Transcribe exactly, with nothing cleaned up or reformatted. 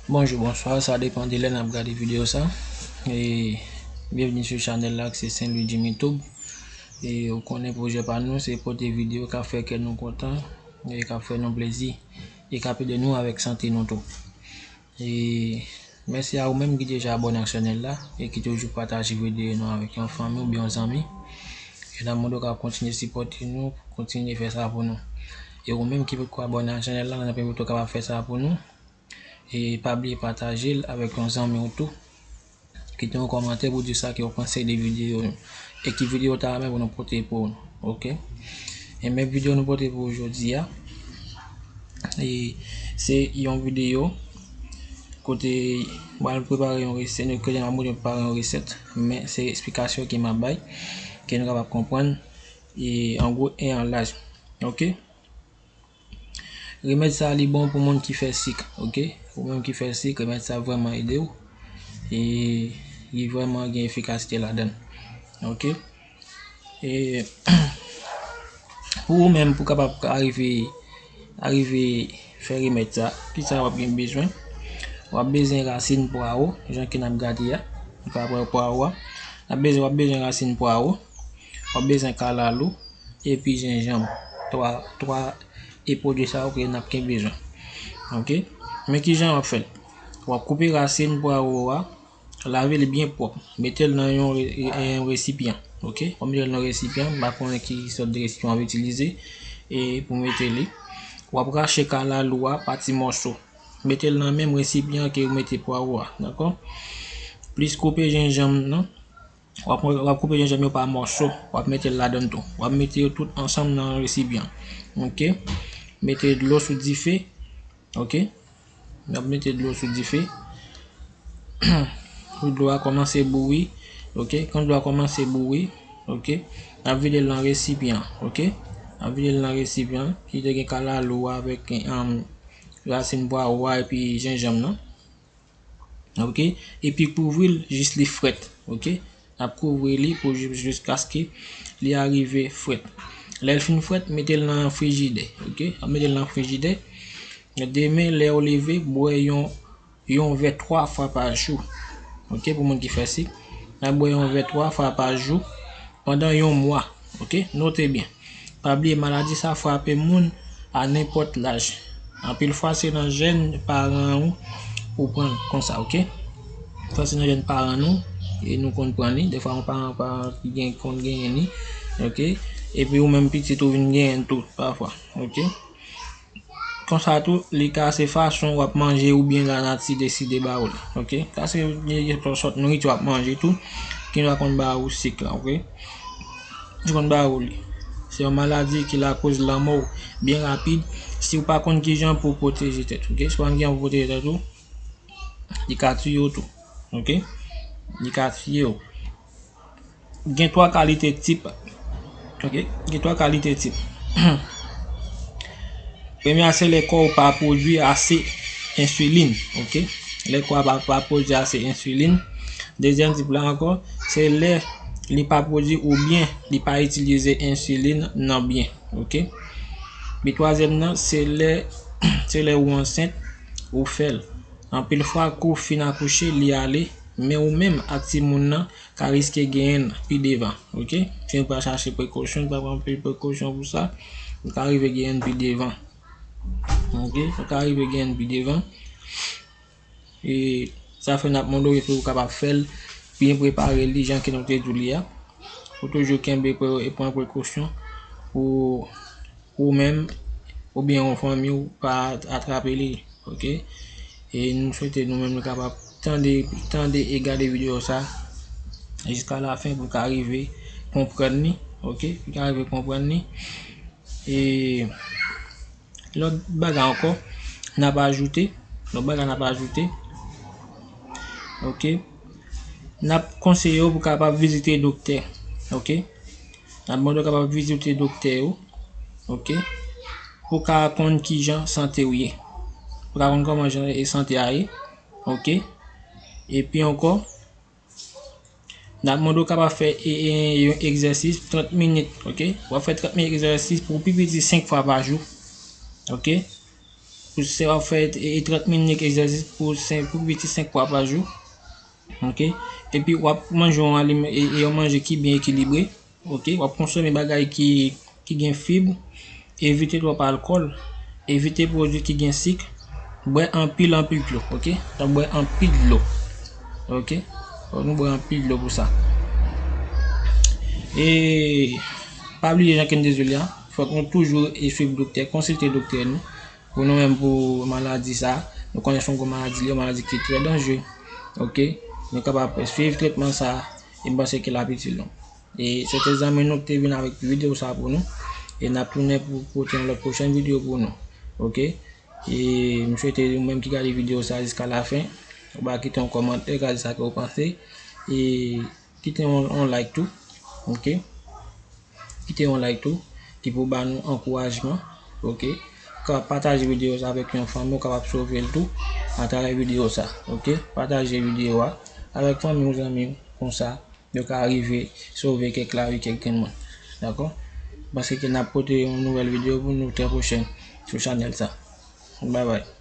Bonjou, bonswa, sa depann de lè n ap gade videyo sa. E byenvni sou chanèl la, ki se Saint Louis Jimmy Tube. E ou konnen pwojè pa nou, se pote videyo k ap fè kè nou kontan, e k ap fè nou plezi, e k ap ede nou avèk sante nou tou. E mèsi a ou menm ki deja abòne ak chanèl la, e ki toujou pataje videyo nou avèk yon fanmi oubyen yon zanmi. E n ap mande w ka kontinye sipòte nou, kontinye fè sa pou nou. E ou menm ki potko abòne ak chanèl la, n ap envite w kapab fè sa pou nou. E pa bliye pataje l avèk yon zanmi w tou. Kite yon kòmantè pou di sa ke w panse de videyo yo. E ki videyo w ta renmen pou nou pote pou ou, oke? E men videyo nou pote pou ou jodi a. E se yon videyo kote m pral prepare yon resèt, nou kote m ap montre prepare yon resèt, men se eksplikasyon ke m ap bay, ke nou kapab konprann, e an gwo e an laj, oke? Remèd sa li bon pou moun ki fè sik, oke? Ou menm ki fè sik, remèd sa vrèman ede w. E li vrèman gen efikasite ladan l, oke? E pou ou menm, pou kapab arive, arive fè remèd sa, kisa w ap gen bezwen? W ap bezwen rasin pwawo, jan ke n ap gade a. Nou ka pran pwawo a. N ap bezwen, w ap bezwen rasin pwawo. W ap bezwen kalalou, epi jenjanm. Twa, twa e pwodui sa yo ke n ap gen bezwen. Oke? Men kijan w ap fè l? W ap koupe rasin pwawo a, lave l byen pwòp, mete l nan yon re-, e, e, resipyan. Oke? W ap mete l nan resipyan, m pa konnen ki sòt de resipyan w ap itilize, e pou mete li. W ap rache kalalou a pa ti mòso. Mete l nan menm resipyan ke w mete pwawo a, dakò? Plis koupe jenjanm nan, w ap, w ap koupe jenjanm yo pa mòso, w ap mete l ladan l tou. W ap mete yo tout ansanm nan resipyan. Oke? Mete dlo sou dife. Oke? W ap mete dlo sou dife. Pou dlo a kòmanse bouyi. Oke? Kan dlo a kòmanse bouyi, oke? N ap vide l nan resipyan. Oke? N ap vide l nan resipyan. Ki te gen kalalou avèk, um, rasin pwawo a epi jenjanm nan. Oke? Epi kouvri l jis li frèt. Oke? N ap kouvri li pou jis-, jiskaske li arive frèt. Lè l fin frèt, mete l nan frijidè. Oke? W ap mete l nan frijidè. Demen, lè w leve, bwè yon, yon vè twa fwa pa jou. Oke? Pou moun ki fè sik, n ap bwè yon vè twa fwa pa jou pandan yon mwa. Oke? Note byen. Pa bliye, maladi sa frape moun a nenpòt laj. Anpil fwa, se nan jèn paran ou, ou pran l konsa, oke? Fwa se nan jèn paran nou, e nou konn pran li. Defwa, yon paran, paran ki gen, konn genyen li, oke? Epi ou menm pitit ou vin genyen l tou, pafwa, oke? Konsa tou, li ka se fason w ap manje oubyen lanati deside ba ou li, oke? Sa se yon sòt nouriti w ap manje tou, ki va konn ba ou sik la, oke? Li konn ba ou li. Se yon maladi ki lakoz lanmò w byen rapid si w pa konn kijan pou w pwoteje tèt ou, oke? Si w pa konn kijan pou w pwoteje tèt ou, li ka tiye w tou, oke? Li ka tiye w. Gen twa kalite tip, oke? Gen twa kalite tip. Premye a, se lè kò w pa pwodui ase ensilin, oke? Lè kò a pa, pa pwodui ase ensilin. Dezyèm tip la ankò, se lè li pa pwodui oubyen li pa itilize ensilin nan byen, oke? Epi twazyèm nan, se lè, se lè ou ansent, ou fè l. Anpil fwa, kou w fin akouche, li ale, men ou menm ak timoun nan ka riske genyen l pi devan, oke? Si nou pa chache prekosyon, nou pa pran anpil prekosyon pou sa, nou ka rive genyen l pi devan. Oke? Nou ka rive genyen l pi devan. E sa fè n ap mande w pou w kapab fè l byen prepare li jan ke nou te di w li a. Pou toujou kenbe pre-, e pran prekosyon pou ou menm oubyen yon fanmi w pa atrape li, oke? E nou swete nou menm nou kapab tande, tande e gade videyo sa jiska lafen pou ka rive konprann li, oke? Pou ka rive konprann li. E lòt bagay ankò, n ap ajoute, lòt bagay n ap ajoute, oke? N ap konseye w pou kapab vizite doktè, oke? N ap mande w kapab vizite doktè yo, oke? Pou ka konn kijan sante w ye. Pou ka konn kòman jan e sante a ye, oke? Epi ankò, n ap mande w kapab fè e, e, yon egzèsis trant minit, oke? W ap fè trant minit egzèsis pou pi piti senk fwa pa jou, oke? se w ap fè e, e trant minit egzèsis pou, senk, pou piti senk fwa pa jou. Ok? Epi w ap manje yon, alim- e, e yon manje ki byen ekilibre. Ok? W ap konsome bagay ki, ki gen fib. Evite twòp alkòl. Evite pwodui ki gen sik. Bwè anpil, anpil dlo. Ok? Tan bwè anpil dlo. Ok? Fòk nou bwè anpil dlo pou sa. E pa bliye, jan ke n te di w la, fòk nou toujou e swiv doktè, konsilte doktè nou. Pou nou menm, pou maladi sa, nou konnen se yon gwo maladi, li yon maladi ki trè danjere. Ok? Nou kapab swiv tretman sa, e m panse ke l ap itil nou. E se te zanmi nou ki te vin avèk videyo sa pou nou. E n ap tounen pou pote yon lòt pwochèn videyo pou nou. Ok? E m swete ou menm ki gade videyo sa jiska lafen, ou va kite yon kòmantè, gade sa ke ou panse. E kite yon, yon like tou. Ok? Kite yon like tou, ki pou ba nou ankourajman. Ok? Ka pataje videyo sa avèk yon fanmi, ou kapab sove l tou atravè videyo sa. Ok? Pataje videyo a avèk fanmi w, zanmi w, konsa yo ka rive sove kèk lavi kèk grenn moun. Dakò? M panse ke n ap pote yon nouvèl videyo pou nou trè pwochèn sou chanèl sa. Bye bye.